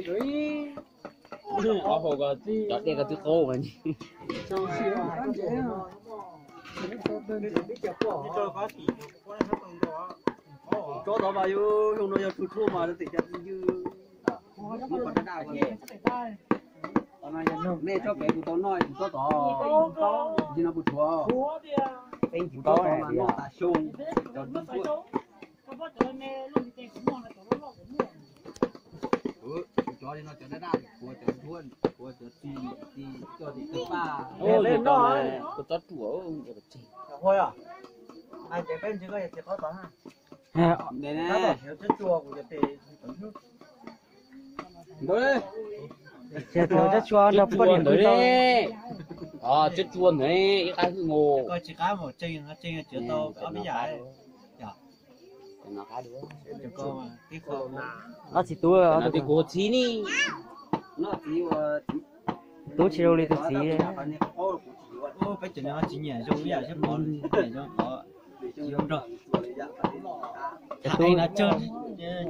Cov dej ko twb qaub mas. Tsob tod mas yog zoo no yog tug tshuaj mas tim cov txiv ywg. Nej tsob pem kuv tau noj tus tsob tod, nim no kuv tshuav. Kuv tsob tod mas noj tas xyoo. Kuv cov no cov daj daj, kuv cov ntsuab, kuv cov txiv, txiv coj tim teb paj. Kuv tsob ruam. Ntawd, tsob tsua nrog poj niam ntawd, tsob tsua ntawd ib qab hwj mus. Ob txiv tub, no kuv txiv ni. Tub tsis zoo li tus txiv. Peb cov no tsis nyiam zoo ib yam seb pov, nyiam zoo qhov tsis zoo nrog. Cov tub no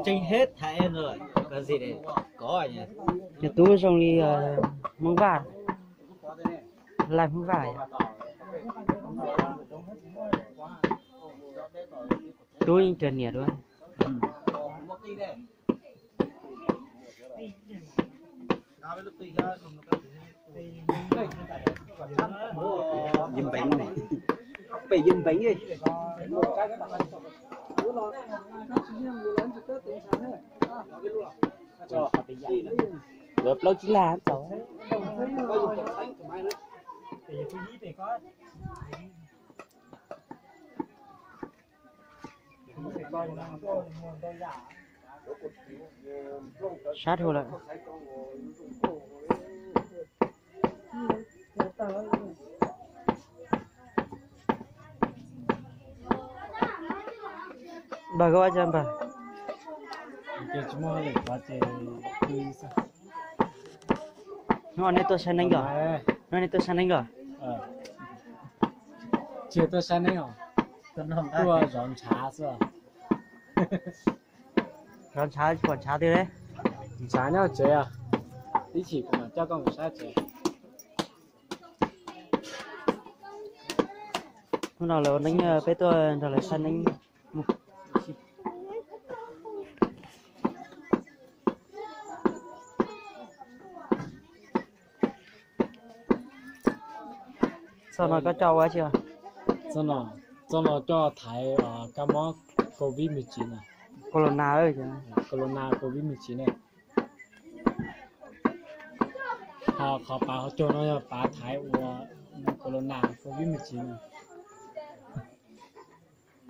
tseem hib thaiv no, kov ntxim kov. Cov tub zoo li Hmoob Vaj, laij Hmoob Vaj. Tub yeej raws niam dua. Yim npeev, pem yim npeev. Yuav plaub tsib lag tau. Sab dhau lawm. Npawg, koj ua cas npawg? Hnub no nej tuaj saib neeb los? Hnub no nej tuaj saib neeb los? Tsis tuaj saib neeb os, tuaj zov ntshav xwb. Zov ntshav, pom ntshav twg li? Ntshav nyob tsev, ib chim kuv mam coj koj mus saib tsev. Hnub no lawv ua neeb, peb tuaj nrog lawv saib neeb. Txoj no koj coj ua tsi? Txoj no coj thaiv kab mob covid mười chín na. Corona, corona covid mười chín na. Ho qhov pav hauv caug no yog pav thaiv ua corona covid mười chín na.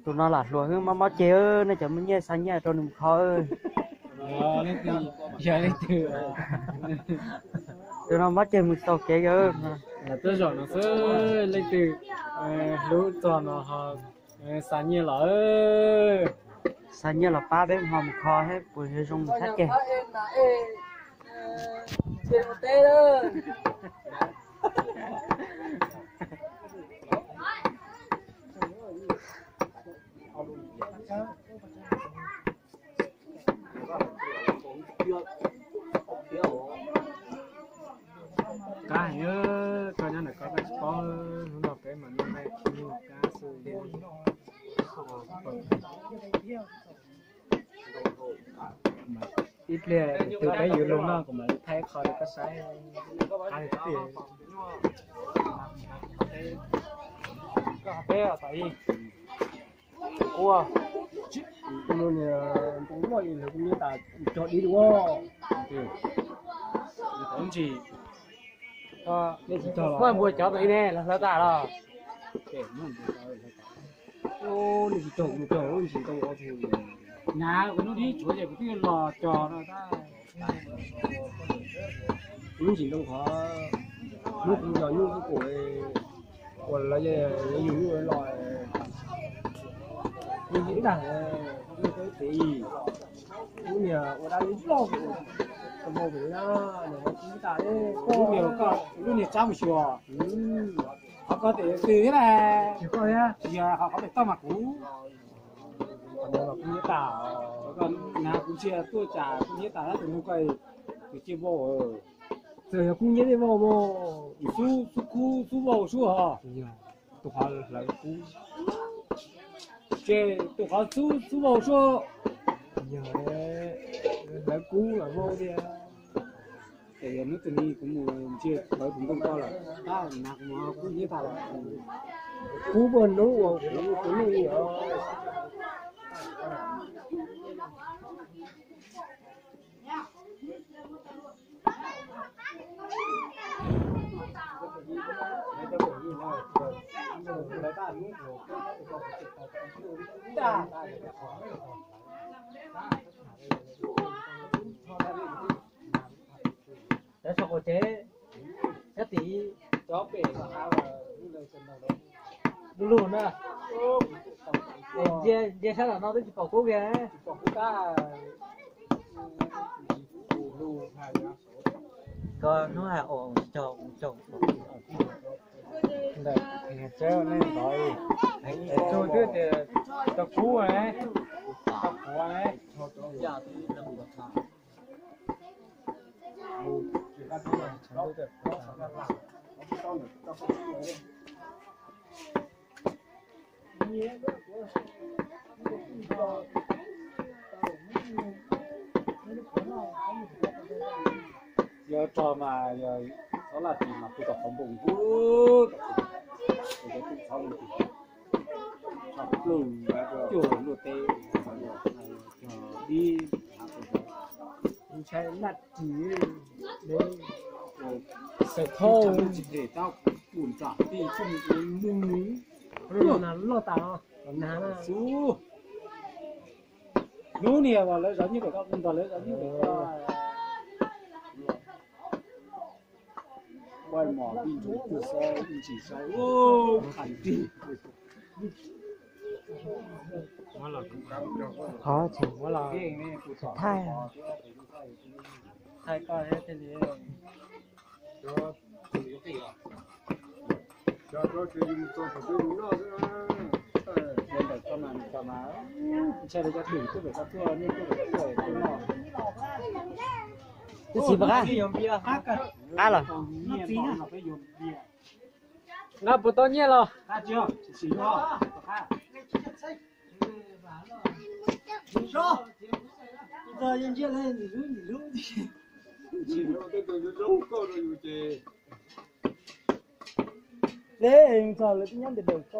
Tus no lam hluas xwb, mob mob ceg, nej cov muaj nyiaj xa nyiaj rau nws mus kho. Yog leej twg, tus no mob ceg mus taug kev. Tuaj zaum no xwb, leej twg hlub txog no ho xa nyiaj los, xa nyiaj los pab peb ho mus kho thiab puas yuav zoo mus thab ceg. Qab heev, koj nyob ntawm ko koj tsis paub, hnub no peb mas noj nqaij khib nyiab kab xwb. Ib pliag tus peb yuav luag noj kuv mam li thaij qho rau koj saib. Qab li tiag. Ua, kuv niag npau loj li lawv kuv niag tas cog dib dua. Ntsis, muaj npua cov ntawd ne, los hlawv tas los? Nws tsis cog, kuv cog ntsis ntau os. Nag kuv hnub dib tshuav ces kuv twb los cog no tab. Lub ntsis ntoo qhov hnub kuv los nyuj kuj pum, uas lawv yug nyuj los, yug ib tag, yug tau ib tsev yim. Lub niag ua dab lub loj, lub niag, lub niag tsab mus xyuas. Qhov ko tes twg thiab na? Tsis yog, qhov pem toj mas kuv, kuv nyiab tas, nag kuv ntsia tuaj cas kuv nyiab tas tab tus nug ko. Txawm yog kub nyiab tej vauj mas xub, xub kub xub vauj sub hos. Tus qhov hlawv kub, ces tus qhov xub xub vauj sub. Yog hlawv kub los vauj tiag. Ces yog hnub twg kuv mus ntsia hlawv tus nkooj koj lawm, tab sis kuv mus kub nyiab tag lawm. Kub muaj hnub uas kuv tus neeg li os. Cov saum qaum tsev, nyob tim cov pem lug lug na. Ntsia sab nram no twb tsis pom kub kiag. Koj hnub hais os, tsis tau, tsis tau. Ntawm tsev nej tod, tug twb tias tau kub ne, tau quav ne. Yog rog mas yog xov laj tis mas kuv tom qhov npoo nkuj, kuv txhob lub tis, tshaj plaws cuag luaj teb, yog dib, ntshai laj tis, xaws thauj tsis phem tab kuv nram tij txoj mus mus. Loj tas los nag na. Xub, hnub niag uas lawv zov nyob pem ko, nrog lawv zov nyob pem ko. Quaj mos tij nrug tuag xwb, ntsis saib, qhais tig. Qhov tseem thaij. Twb tsis pom qab, qab los. Nqa puas tau nyiaj los? Lawv twb nyob ntawm dawm ko,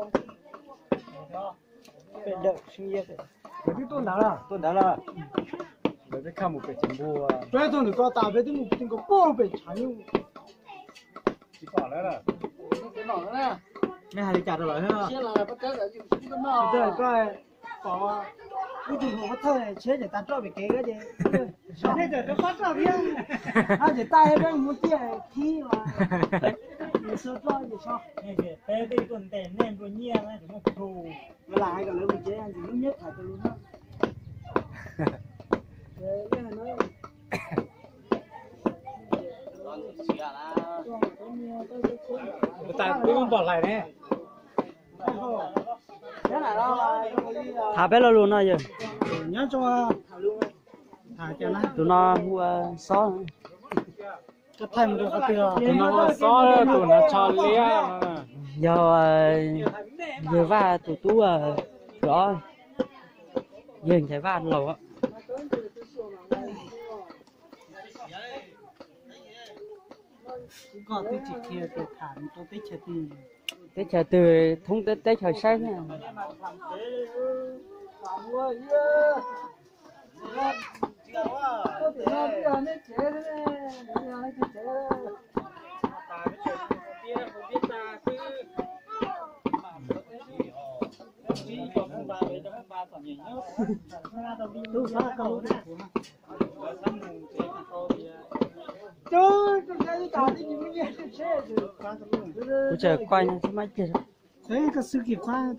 pem dawm sib yav. Lawv twb tuaj ntawd lawm, tuaj ntawd lawm. Lawv twb khaj mus pem tsev npua. Peb tuaj ntawm ko tas peb twb mus pem ko pem tshav nyuj. Tsis pom lawv lawm. Nej hais li cas rau lawv? Ko pom ib tug hluas pab thawj tsheb ces tas roj pem kev ko ces, nej tawm rov qab roj thiab. Ces tais peb mus ciaj khib mas, nws xua roj ces so. Peb twb tuaj ntes nej nplua nyiaj na, tsis muaj plhu. Lam hais kom lawv mus tsev, ntxim hlub nyob tham rau lus no. Ua tas twb npog hlais ne. Tham peb lo lus no yawg. Tus no hu ua Xob. Tus no hu ua Xob, tus no tsho liab. Yog yawg Vaj tus tub, yawg Nchaiv Vaj laus. Koj twb tsis qhia tias tham rau teb chaws twg, teb chaws twg thoob teb chaws saib thiab. Kuv tseem kuaj no xwb mas. Koj xwb kis qab.